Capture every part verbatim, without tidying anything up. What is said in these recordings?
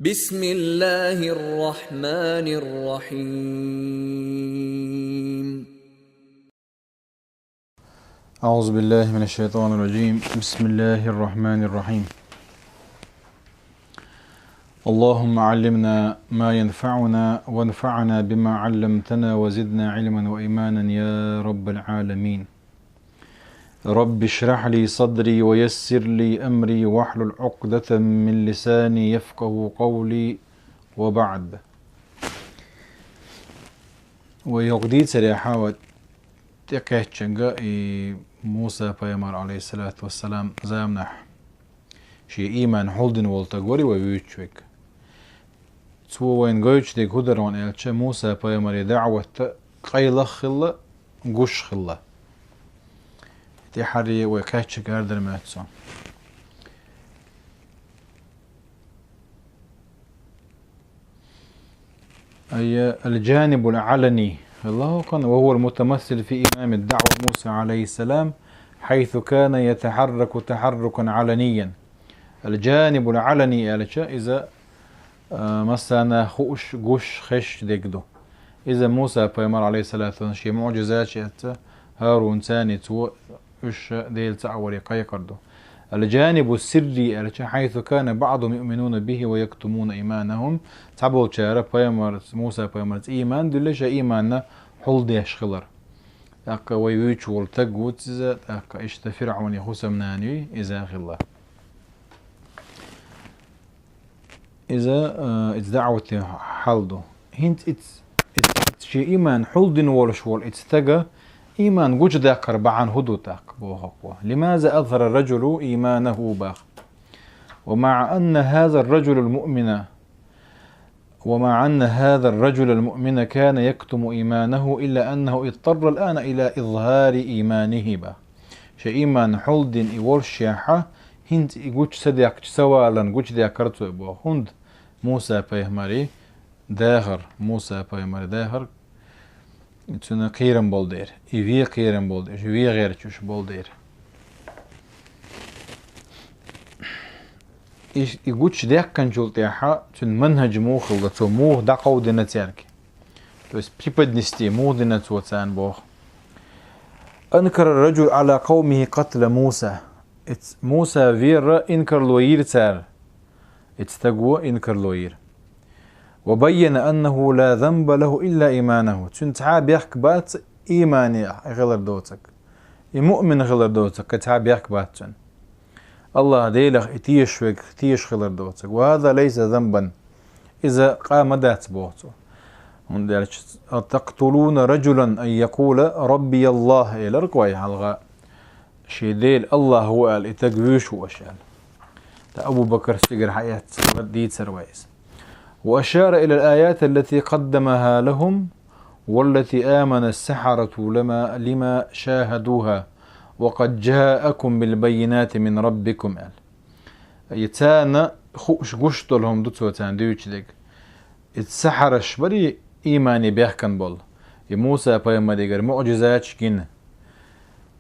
بسم الله الرحمن الرحيم. أعوذ بالله من الشيطان الرجيم. بسم الله الرحمن الرحيم. اللهم علمنا ما ينفعنا وانفعنا بما علمتنا وزدنا علما وإيمانا يا رب العالمين. رب اشرح لي صدري ويسر لي أمري واحلل عقدة من لساني يفقه قولي وبعد. ويقدي تريحا وتكهتشنغا إي موسى بيامر عليه الصلاة والسلام زامنح. Ший ийман хьулдина волу стаг вара вай вуьйцуш верг. Цо вайна гойтуш дерг хӀун дара аьлча, Муса-пайхамаре даӀват къайлах хилла, гуш хилла. ТӀаьхьарий вай кхаьчча гардара моьтту со. أي الجانب العلني، الله أكبر، وهو المتمثل في إمام الدعوة موسى عليه السلام، حيث كان يتحرك تحركا علنيا. الجانب العلني аьлча, иза, а, массарна хууш, гуш, хезаш дерг ду. Иза Муса-пайхамар, عليه الصلاة والسلام, шен муӀжизаташ эцна, ХӀарун, царна цо уьш Дела цхьаъ варе кхайкхар ду. الجانب السري аьлча, حيث كان بعضهم يؤمنون به ويكتمون إيمانهم. Цхьаболчара пайхамар, Муса-пайхамарца ийман дуьллуш, шайн ийманна хьулдеш хилар. ТӀаккха вай вуьйцуш волу стаг вуц иза, тӀаккха иштта ФирӀавне хӀусамнана юй, иза хилла. Иза, а, иза даӀвате хьал ду. ХӀинца иза, иза шен ийман хьулдина волуш волу иза стага ийман гучудаккхар бахьана хӀун ду тӀаккха, боху-кх вай. لماذا أظهر الرجل إيمانه бах. ومع أن هذا الرجل المؤمن، ومع أن هذا الرجل المؤمن كان يكتم إيمانه إلا أنه اضطر الآن إلى إظهار إيمانه бах. Шен ийман хьулдина и волушехь, хӀинца и гучу ца дехкича, ца валарна гучудехкар цо и боху. ХӀунда Муса-пайхамаре дахар, Муса-пайхамаре дахар, цуьнан кхерам болу дера, и вен кхерам болу дера, вен гӀерташ болу дера. И, и гучудехканчул тӀаьхьа цуьнан манхӀаж муха хилла, цо муха дӀакховдина цаьрга. То есть преподнести муха дина цо царна боху. أنكر الرجل على قومه قتل موسى. Иза Муса вера инкарло йира цара. Иза стага инкарло йира. وبين أنه لا ذنب له إلا إيمانه. Цуьнан цхьа а бехк бац иймане хилар доцург. И муъмин хилар доцург, кхин цхьа а бехк бац цуьнан. АллахӀ Делах и тешаш верг, тешаш хилар доцург. وهذا ليس ذنبا. Иза къа ма дац, боху цо. ХӀунда аьлча, أتقتلون رجلا أن يقول ربي الله элира-кх вай хьалха. Шен Дела АллахӀ ву аьлла, и стаг вуьйш ву аша аьлла. ТӀаккха Абу Бакар стигара хьаэцна дийцар вай иза. وأشار إلى الآيات التي قدمها لهم والتي آمن السحرة لما، لما شاهدوها وقد جاءكم بالبينات من ربكم аьлла. И царна хууш гуш долу хӀума ду цо царна дуьйцуш дерг. Иза сахьараш барий иймане бехкан болу. И Муса-пайхамарегара муъжизаташ гина.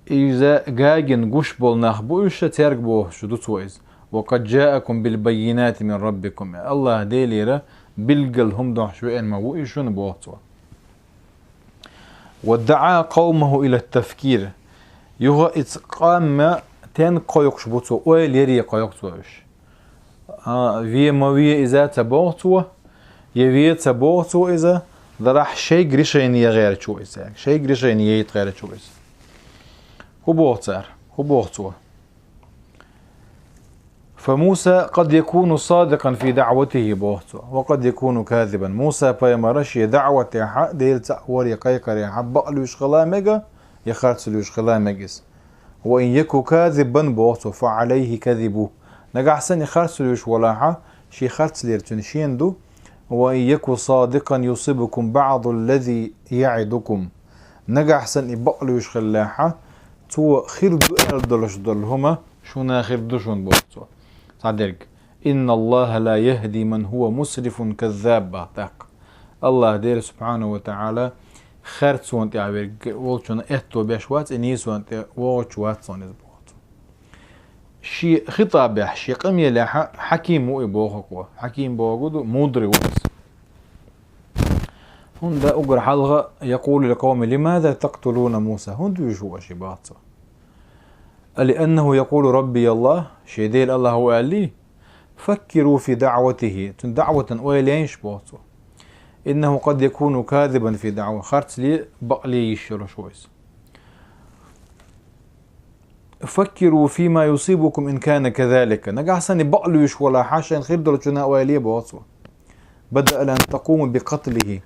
Иза гагина гуш болу нах бу уьш, цаьрга бохуш ду цо иза. وقد جاءكم بالبينات من ربكم. АллахӀ Делера билггал хӀума дохьуш веана ма ву и шуна, боху цо. ودعا قومه إلى التفكير. Юха иза къам тенга кхойкхуш бу цо, ойла яре кхойкху цо уьш. А, ве ма ве иза ца боху цо, я ве ца боху цо иза, дарахь шайга решение гӀерташ ву иза, шайга решение яйта гӀерташ ву иза. ХӀун боху цара? ХӀун боху цо? فموسى قد يكون صادقا في دعوته боху цо, وقد يكون كاذبا. Муса-пайхамар шен даӀватехьа, Дела цхьаъ варе кхайкхарехьа бакълуьйш хила мега, я харцлуьйш хила мега иза. وإن يك كاذبا боху цо, فعليه كذبه. Нагахь санна и харцлуьйш волахьа, шен харцлера цуьнан шена ду. وإن يك صادقا يصبكم بعض الذي يعدكم. Нагахь санна и бакълуьйш хиллехьа, цо хир ду аьлла долуш долу хӀума шуна хир ду шуна, боху цо. Цхьадерг. إن الله لا يهدي من هو مسرف كذاب бах тӀаккха. АллахӀ Дела субхьанаху ва таӀала харцонна тӀехь верг волчунна аьтто беш вац, и нийсонна тӀе вогӀуш вац цунна иза, боху цо. Шен хитӀабехь, шен къамелехь хьаким ву и бохург. Хьаким бохург ду, мудрый ву иза. ХӀунда уггар хьалха يقول لقومه: لماذا تقتلون موسى؟ ХӀунда вуьйш ву аша, боху цо. لأنه يقول ربي الله, шен Дела АллахӀ ву аьлла. فكروا في دعوته, цуьнан даӀватан ойла яйша, боху цо. إنه قد يكون كاذبا في دعوته, харцле, бакъле йиш йолуш ву иза. فكروا فيما يصيبكم إن كان كذلك. Нагахь санна бакълуьйш велахь, шайна хир долчунна ойла е, боху цо. بدلا أن تقوموا بقتله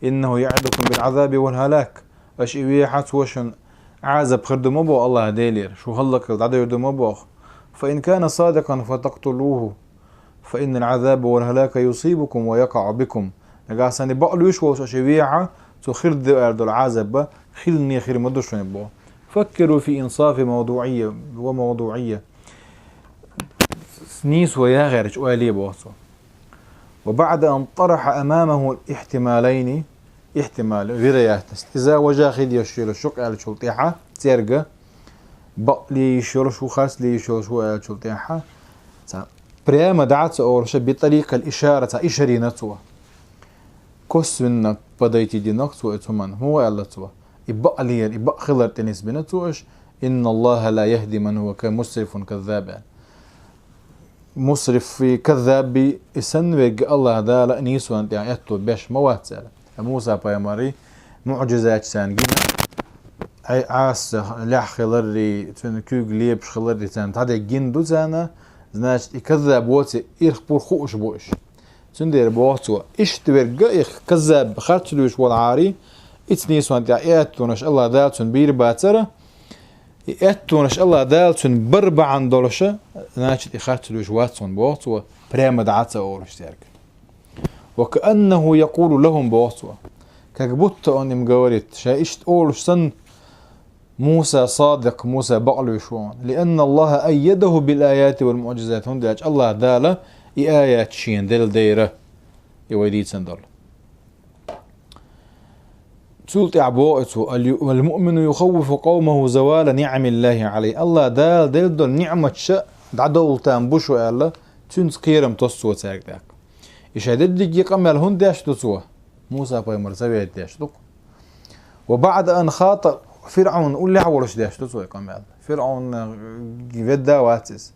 إنه يعدكم بالعذاب والهلاك. Аша и вехь, цо шуна Ӏазап хир ду ма боху АллахӀ Делера, шу хӀаллакьхила дӀадойр ду ма боху. فإن كان صادقا فتقتلوه فإن العذاب والهلاك يصيبكم ويقع بكم. Нагахь санна бакълуьйш волуш аша вехь, цо хир ду аьлла долу Ӏазап хилла хир ма ду шуна боху. فكروا في إنصاف موضوعية وموضوعية. Нийсо яхьарчу ойла е, боху цо. وبعد أن طرح أمامه الاحتمالين, ихтимал, вероятность. Иза важа хир йолуш йолу шу къаьллачул тӀаьхьа, церга бакъле йиш йолуш ву, харцле йиш йолуш ву аьллачул тӀаьхьа, цхьа прямо дӀа а ца олуш, بطريق الإشارة, цхьа ишара йина цо. Косвенна подойти дина цо и цу хӀуманна. ХӀун аьлла цо? И бакълера, и бакъ хилар тӀе нисбина цо аша: إن الله لا يهدي من هو مسرف كذاب. Мусрифи, каззаби и санна верг АллахӀ Дала нийсонан тӀехь аьтто беш ма вац аьлла. Муса пайхамари муӀжизаташ царна гина, Ӏай Ӏаса лаьхь хиларри, цуьнан куьйга лепаш хиларри царна цхьадерг гина ду царна, значит, и каззаб воций ирх-пурх хууш бу уьш. Цундела боху цо, иштта верг а, и каззаб, харцлуьйш волахьара, и цу нийсонан тӀехь и аьттонаш АллахӀ Дала цунна бийр бацара, и аьттонаш АллахӀ Дала цунна бар бахьана долуша, значит, и харцлуьйш вац хьуна, боху цо, прямо дӀа а ца олуш цаьрга. وكأنه يقول لهم, боху цо. Как будто он им говорит, ша иштта олуш санна, Муса садикъ, Муса бакълуьйш ву хьуна. لأن الله أيده بالآيات والمعجزات, хӀунда аьлча АллахӀ Дала и аят шена делла дайра, и вай дийцина долу. Цул тӀаьхьа боху цо: المؤمن يخوف قومه زوال نعم الله عليه. АллахӀ Дала делла долу ниӀматаш дӀадовла там бу шу аьлла, цуьнца кхерам тосу цо цаьрга тӀаккха. И ша дерриге къамел хӀунда деш ду цо? Муса пайхамар совет деш ду-кх. وبعد أن خاطب فرعون, уллехь а волуш деш ду цо и къамел. ФирӀаун ведда а вац иза.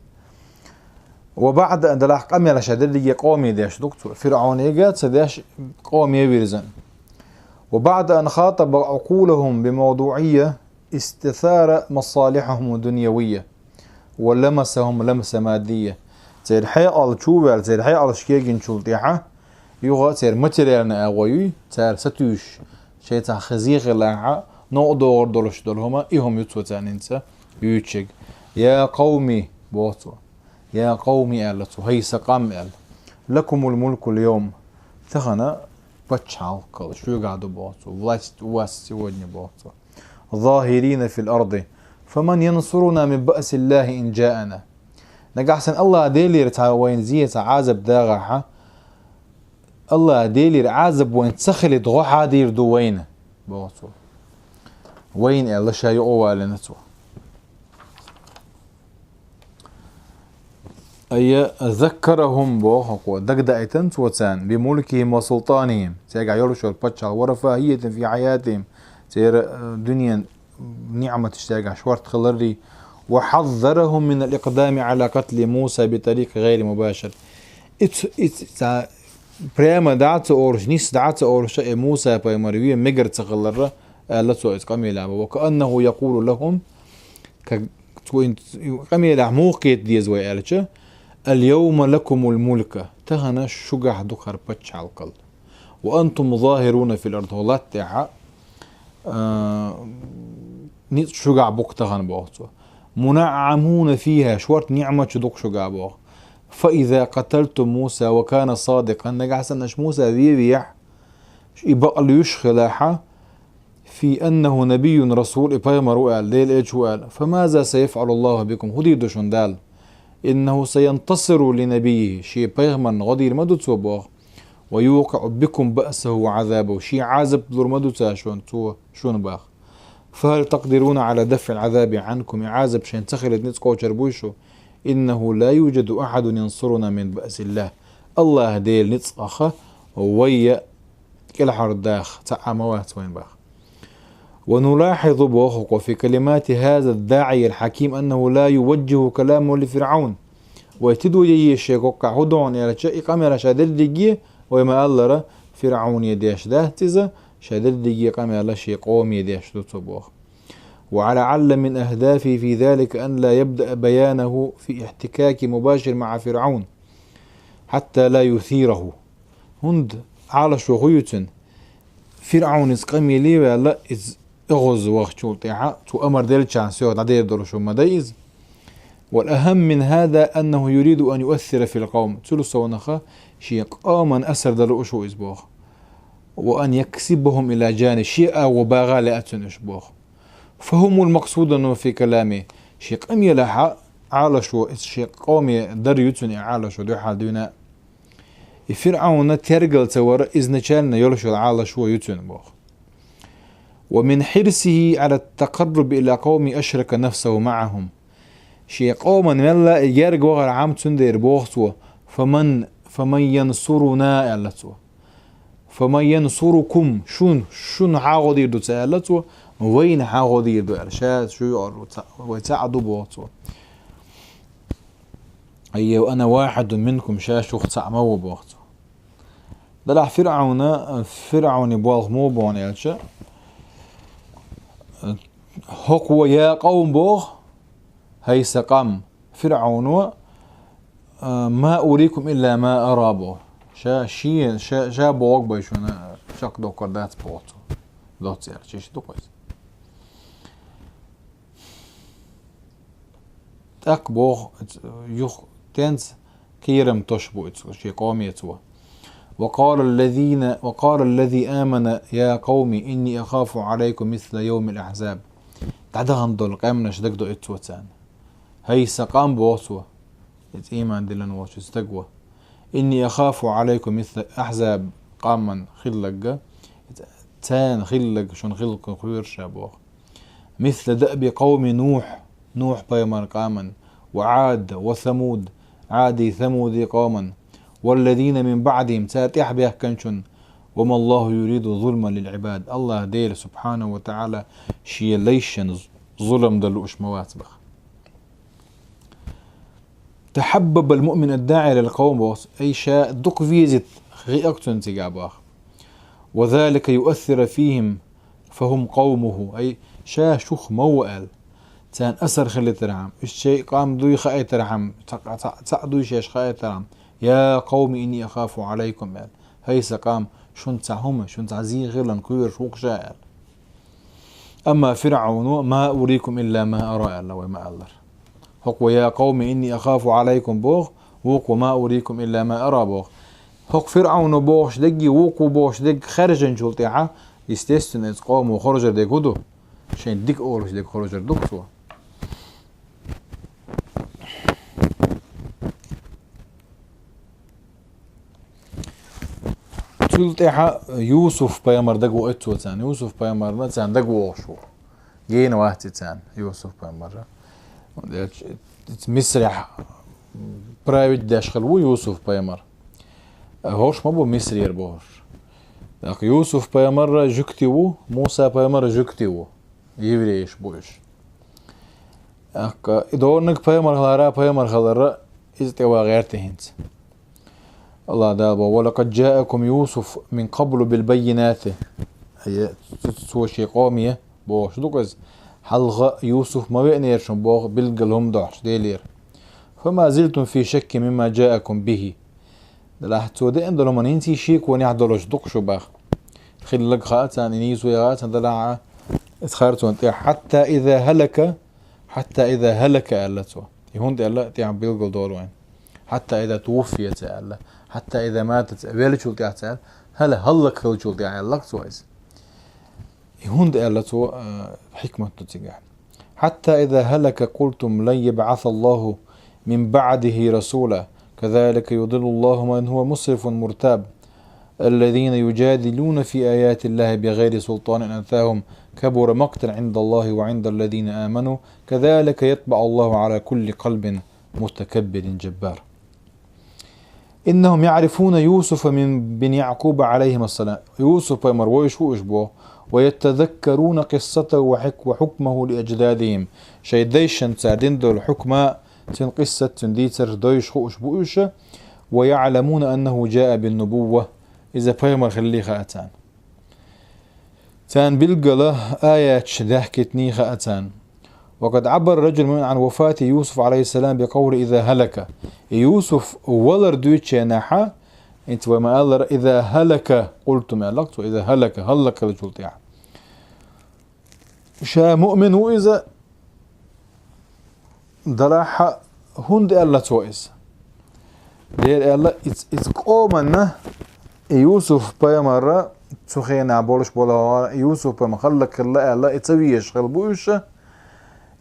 وبعد أن, делахь къамел ша дерриге къоме деш ду-кх цо. ФирӀауне а ца деш, къоме вирзина. وبعد أن خاطب عقولهم بموضوعية استثار مصالحهم الدنيوية ولمسهم لمسة مادية. Церан хьекъал чу а ваьлла, церан хьекъалш кегийначул тӀаьхьа, юха церан материальни агӀо юй, цара сатуьйсуш, шайца хезий хилахь а, новкъа догӀур долуш долу хӀума, и хӀума ю цо царнинца юьйцуш ерг. يا قوم, боху цо. يا قوم, аьлла цо, хӀай сан къам, аьлла. لكم الملك اليوم. Тахана пачхьалкх шуьгахь ду, боху цо. Власть у вас сегодня, боху цо. ظاهرين في الأرض فمن ينصرنا من بأس الله إن جاءنا. Нагахь санна АллахӀ Делера цхьа вайна зе, цхьа Ӏазап дагӀахь, АллахӀ Делера Ӏазап вайна ца хилийта гӀо хьан дийр ду вайна, боху цо. Вайна аьлла, ша юкъа валийна цо. أي ذكرهم, боху хӀокхо, дагадаийтина цо царна, بملكهم وسلطانهم, цаьргахь йолуш йолу пачхьалкх, ورفاهيتهم في حياتهم, церан, э, дуьненан ниӀматаш цаьргахь шорта хиларрий, وحذرهم من الإقدام على قتل موسى بطريق غير مباشر. Иц-, иц-, ца-, прямо дӀа а ца олуш, нийса дӀа а ца олуш, и Муса пайхамар вен мегар ца хиларра, аьлла цо иза къамелехь. وكأنه يقول لهم, как цо и къамелехь муха кхета деза вай аьлча: اليوم لكم الملك, тахана шуьгахь ду хӀара пачхьалкх. وأنتم ظاهرون في الأرض, хӀокху латта тӀехь, а, ницкъ шуьгахь бу-кх тахана, боху цо. منعمون فيها, шорта ниӀматаш ду-кх шуьгахь, боху. فإذا قتلتم موسى وكان صادقا, нагахь санна аша Муса вен вехь, и бакълуьйш хилахь, في أنه نبي رسول, и пайхамар ву аьлла, Делан элча ву аьлла, فماذا سيفعل الله بكم, хӀун дийр ду шуна Дала? إنه سينتصر لنبيه, шен пайхамарна гӀо дийр ма ду цо, боху. ويوقع بكم بأسه وعذابه, шен Ӏазап лур ма ду цо шуна, цо шуна, боху. فهل تقدرون على دفع العذاب عنكم, и Ӏазап шайна ца хилийта ницкъ кхочур буй шу? إنه لا يوجد أحد ينصرنا من بأس الله. АллахӀ Дела ницкъаха вай кӀелхьардаха цхьа а ма вац вайна баха. ونلاحظ, боху, في كلمات هذا الداعي الحكيم أنه لا يوجه كلامه لفرعون. Вай тидо яйе шен коккахь хӀу догӀун аьлча, и къамел ша дерриге, вай ма-аллара, ФирӀауне деш дац иза, ша дерриге къамел шен къоме деш ду цо, боху. ولعل من أهدافه في ذلك أن لا يبدأ بيانه في احتكاك مباشر مع فرعون حتى لا يثيره. ХӀунда Ӏалашо хӀу ю цуьнан? ФирӀауница къамеле а ваьлла, иза эгӀаз вахчул тӀаьхьа, цо амар делчахьана, всё, дӀадер долуш ма дай иза. والأهم من هذا أنه يريد أن يؤثر في القوم. Цул совнаха шен къоман асар дала лууш ву иза, боху. وأن يكسبهم إلى جانبه. Шен агӀо багӀа лаьа цунна уьш, боху. فهم المقصودون في كلامه. Шен къамелехьа Ӏалашо, иза шен къоме дар ю цуьнан и Ӏалашо дуьхьал дуьйна. И ФирӀавна тергал ца вара изначально йолуш йолу Ӏалашо ю цуьнан, боху. ومن حرصه على التقرب إلى قومه أشرك نفسه معهم. Шен къоман мелла а герга вахархьама цундела боху цо: فمن، فمن ينصرنا, аьлла цо. فمن ينصركم, шун, шуна хьагӀо дийр ду ца аьлла цо, вайна хьагӀо дийр ду аьлла. Ша шу юкъара ву, ца-, вай цхьаъ ду, боху цо. أي وأنا واحد منكم, ша шух цхьаъ ма ву, боху цо. Делахь ФирӀавна, ФирӀавне болх муха бу аьлча, хӀокхо: يا قوم, боху, хӀай сан къам, ФирӀавно, ما أريكم إلا ما أرى, боху. Ша шен, ша, ша бохург бен шуна чекхдоккхур дац, боху цо. Доцца аьлча, иштта ду-кх иза. ТӀаккха боху, юха тӀенца кхерам тосуш бу иза шен къоме цо. وقال الذين، وقال الذي آمن يا قوم إني أخاف عليكم مثل يوم الأحزاب. ДӀадахана долу къаьмнаш дагадоуьйту цо царна. ХӀай сан къам, боху цо, иза ийман диллина волчу стага: إني أخاف عليكم مثل أحزاب قوم, хилларг, царна хилларг шуна хилла кхоьру ша, боху. مثل دأب قوم نوح, Нухь-пайхамар къаман, وعاد وثمود, Ӏади, Самуди къоман, والذين من بعدهم, цара тӀаьхьа баьхкинчун, وما الله يريد ظلما للعباد. АллахӀ Дела, субхьанаху ва таӀала, шен лайшна зулам дан лууш ма вац баха. تحبب المؤمن الداعي للقوم, боху, ай ша дукха везийта хиъ-кх цунна цигахь, боху. وذلك يؤثر فيهم فهم قومه, ай ша шух ма ву аьлла, царна асар хилийтархьама, уьш шайн къам дуй хаийтархьама, цхьа, цхьа, цхьаъ дуй шаьш хаийтархьама, يا قوم إني أخاف عليكم аьлла. ХӀай сан къам, шуна цхьа хӀума, шуна цхьа зен хиларна кхоьруш ву-кх ша аьлла. أما فرعون ما أريكم إلا ما أرى аьлла вай ма-аллара. ХӀокхо: يا قوم إني أخاف عليكم боху, вукхо: ما أريكم إلا ما أرى боху. ХӀокху ФирӀавно бохуш дерг, вукхо бохуш дерг хаьржинчул тӀаьхьа, естественно, иза къомо хоржур дерг хӀун ду? Шайн дика олуш дерг хоржур ду-кх цо. Цул тӀаьхьа Юсуф-пайхамар дагавоуьйту цо царна. Юсуф-пайхамарна царна дагавогӀуш ву. Гена вац и царна, Юсуф-пайхамар. Мисрехь править деш хилла ву Юсуф-пайхамар. ХӀорш ма бу Мисрера бохуш. ТӀаккха Юсуф-пайхамар жуьгти ву, Муса-пайхамар жуьгти ву. Еврейш бу уьш. ТӀаккха и дорниг пайхамар хилара, пайхамар хилара, иза тӀе ван гӀерта хӀинца. АллахӀ Дала боху: ولقد جاءكم يوسف من قبل بالبينات. Ай, цо шен къоме бохуш ду-кх иза: хьалха Юсуф ма веанера шуна боху билггал хӀума дохьуш Делера. فما زلتم في شك مما جاءكم به. Делахь цо деана долу хӀуманна хӀинца шеконехь долуш ду-кх шу баха. Хилларг хаьа царна, и нийсо ян хаьа царна, делахь а иза харцонна тӀехь: حتى إذا هلك، حتى إذا هلك аьлла цо. И хӀунда аьлла тӀехь билггал долу вайн. حتى إذا توفي ца аьлла, حتى إذا مات ца, веллачул тӀехь ца аьлла, хӀала хӀаллакьхилчул тӀехь аьлла-кх цо иза. И хӀунда аьлла цо, а, хьикмат ду цигахь. حتى إذا هلك قلتم لن يبعث الله من بعده رسولا كذلك يضل الله من هو مسرف مرتاب. الذين يجادلون في آيات الله بغير سلطان أتاهم كبر مقتا عند الله وعند الذين آمنوا كذلك يطبع الله على كل قلب متكبر جبار. إنهم يعرفون يوسف من، بن يعقوب عليهما السلام. Юсуф пайхамар вайша ву уьш бо. ويتذكرون قصته وحك-، وحكمه لأجدادهم. Шай дайшан цар дин долу хьукма, цуьн къиссат, цуьн дийцар дайша хууш бу уьш. ويعلمون أنه جاء بالنبوة. Иза пайхамар хилли хаьа царна. Царна билггала аяташ даьхкитний хаьа царна. وقد عبر رجل مؤمن عن وفاة يوسف عليه السلام بقوله: إذا هلك. Юсуф валар дуьйцучу хенахь, хӀинца вай ма-аллара: إذا هلك قلتم аьлла цо, إذا هلك, хӀаллакьхилчул тӀаьхьа. Ша муъмин ву иза, делахь хӀунда аьлла цо иза? Дера аьлла, иза, иза къоманна и Юсуф-пайхамар, цу хенахь болуш болу Юсуф-пайхамар хӀаллакьхилла аьлла, и ца везаш хилла бу уьш.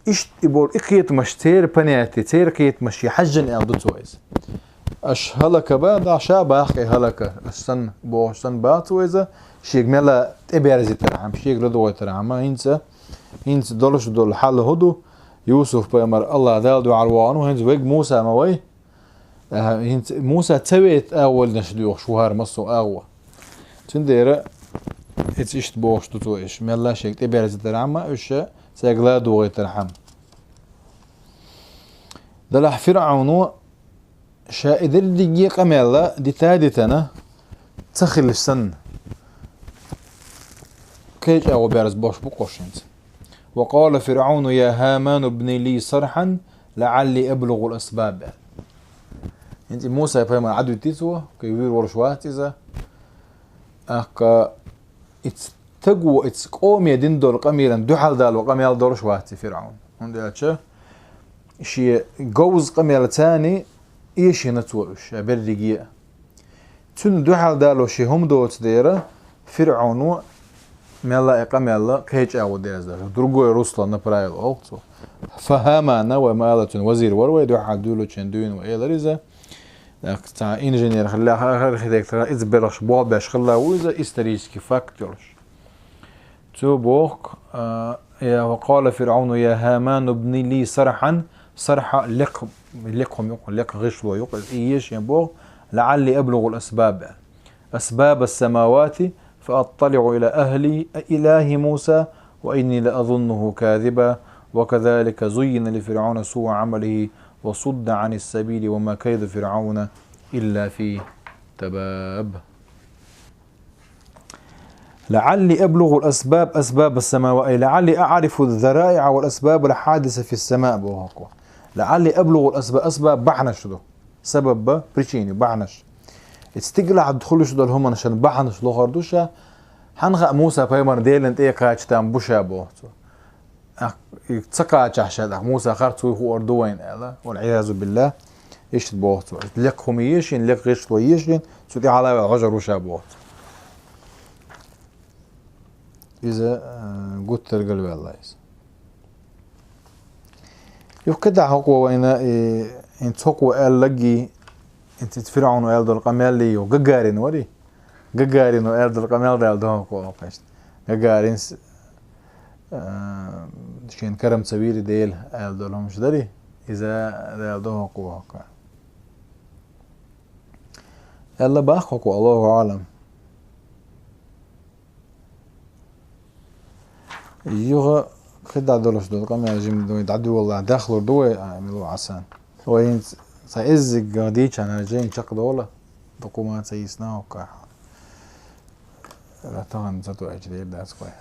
Иштта и болу и кхетамаш церан понятие, церан кхетамаш шен хьаьжжина аьлла ду цо иза. Аша хӀаллакьхилла, да ша боху и хӀаллакьхилла, аша санна бохуш санна бац ву иза, шега мелла тӀеберзийтархьама, шега ладогӀийтархьама, хӀинца, хӀинца долуш долу хьал хӀун ду? Юсуф-пайхамар АллахӀ Дала дуьхьал вахана ву, хӀинца вайга Муса ма вай. Аха, хӀинца Муса ца вейта агӀоллинарш доьхуш ву хӀара массо а агӀо. Цундела иза иштта бохуш ду цо, иштта мелла шега тӀеберзийтархьама, уьш цаьрга ладогӀийтархьама. Делахь ФирӀауно ша и дерриге а къамел дита а дитина, ца хилча санна, кхечу агӀо берза бохуш бу кху хӀинца. وقال فرعون يا هامان ابن لي صرحا لعلي أبلغ الأسباب. ХӀинца и Муса-пайхамар Ӏадвитти цо, кхин вуьйр волуш вац иза. ТӀаккха и стаго, и къоме дина долу къамелана дуьхьал дало къамел долуш вац и ФирӀаун. ХӀунда аьлча шен говза къамелаца эшийна цо уьш, ша берриге а. Цунна дуьхьал дало шен хӀума доцу дела, ФирӀауно мелла а къамел кхечу агӀо дерза, другое русло направил олу цо. Фа Хамана, вай ма-аллара, цуьнан вазир вара вай, дуьхьал дуьйлучу хенахь дуьйна вай элира иза. ТӀаккха цхьа инженер хилла, архитектор, иза белхаш болх беш хилла ву иза, исторический факт йолуш. Цо боху, а, я, وقال فرعون يا هامان ابن لي صرحا, сархьа лекха, лекха хӀума ю, лекха гӀишло ю, и ешийна боху, لعلي أبلغ الأسباب, أسباب السماوات فأطلع إلى أهلي، إله موسى، وإني لأظنه كاذبا، وكذلك زين لفرعون سوء عمله وصد عن السبيل وما كيد فرعون إلا في تباب. لعلي أبلغ الأسباب، أسباب السماوات، أي لعلي أعرف الذرائع والأسباب الحادثة في السماء боху. لعلي أبلغ الأسباب, أسباب бахьанаш ду. Сабаб, причина, бахьанаш. И стигалахь хуьлуш долу хӀуманашан бахьанаш лохур ду ша. Хьан хаьа Муса-пайхамар Делан тӀе кхача там бу ша боху цо. Ах, и ца кхачахь ша, тӀаккха Муса харц вуй хуур ду вайна аьлла, والعياذ بالله, иштта боху цо. Лекха хӀума ешийна, лекха гӀишло ешийна, цу тӀе хьалаваьлла хьожур ву ша боху цо. Иза, э, гуттар галваьлла иза. Юха кхидӀа хӀокхо вайна, и, и цхьа хӀокхо аьллаги, и цица ФирӀауно аьлла долу къамелли ю, Гагарин вари? Гагарино аьлла долу къамел даьлла доху кху вакхашна. Гагаринс, а, шен карам ца вийри Дела аьлла долу хӀумаш дари, иза даьлла доху кху вакха. Аьлла боху кху, Аллаху Ӏалам. Юха кхидӀа долуш долу къамел жимма ду, дӀадуьйгӀалахь дахлур ду вай, а, мила ву Ӏасан. Вай хӀинца сан иззиг дийча хьан жайна чекхдолу, дукха ма ца йисна хӀокхахь. Ра тахана ца тоьачу дер дац вай.